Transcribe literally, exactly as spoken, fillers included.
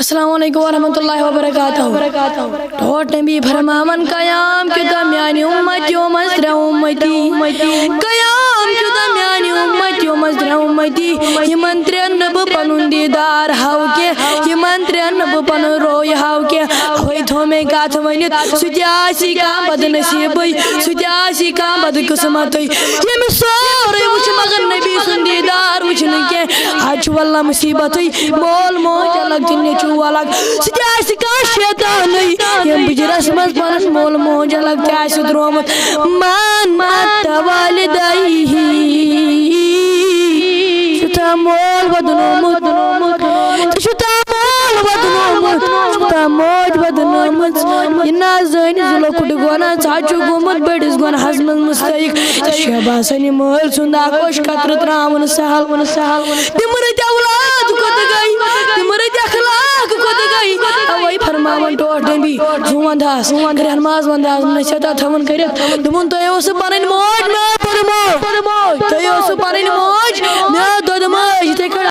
السلام علیکم ورحمۃ اللہ وبرکاتہ۔ ٹوٹھ نبی فرماوان، قیام کیُتھ دۄہ میانہِ اُمتیو منٛز ترٛےٚ اُمتی۔ قیام کیُتھ دۄہ میانہِ اُمتیو منٛز ترٛےٚ اُمتی۔ یِمن ترٛٮ۪ن نہٕ بہٕ پنُن دیٖدار ہاوٕ کینٛہہ، یِمن ترٛٮ۪ن نہٕ بہٕ پنُن روے ہاوٕ کینٛہہ۔ اَوَے تھوٚو مےٚ کتھ ؤنِتھ، سُہ تہِ آسی کانٛہہ بدنصیٖبٕے، سُہ تہِ آسی کانٛہہ بدقٕسمتٕے۔ ییٚمِس سورُے وٕچھِ مگر نبی سُنٛد دیٖدار وٕچھِ نہٕ کینٛہہ۔ آز چھُ واللہ مُصیٖبتٕے، مول موج الگ تہٕ نیٚچوٗ الگ۔ سُہ تہِ آسہِ کانٛہہ شیطانٕے، ییٚمۍ بُجرس منٛز پنُن مول موج الگ تہِ آسہِ ترٛوومُت۔ من مات والدیہ، چھُ تام مول بدنومُت، ژٕ چھُ تام مول بدنومُت، ژٕ چھُ تام موج بدنٲمٕژ۔ یہِ نہ زٲنۍ زٕ لۄکُٹ گۄناہ، ژٕ حظ چھُکھ گوٚمُت بٔڑِس گۄناہس منٛز مُستحق۔ ژےٚ چھُ باسان یہِ مٲلۍ سُنٛد اکھ اوٚش قطرٕ ترٛاوُن سہل۔ تِم رٕتۍ اولاد کوٚت گٔے؟ تِم رٕتۍ اخلاق کوٚت گٔے؟ اَوَے فرماوان ٹوٹھ نبی، زُو وندہَس، کرٛٮ۪ہن ماز وندہَس، نصیحتہ تھاوان کٔرِتھ۔ دوٚپُن، تۄہہِ اوسوٕ پنٕنۍ موج مےٚ پٔرمو، تۄہہِ اوسوٕ پنٕنۍ موج مےٚ دۄدٕ ماج، یِتھَے کٔنۍ۔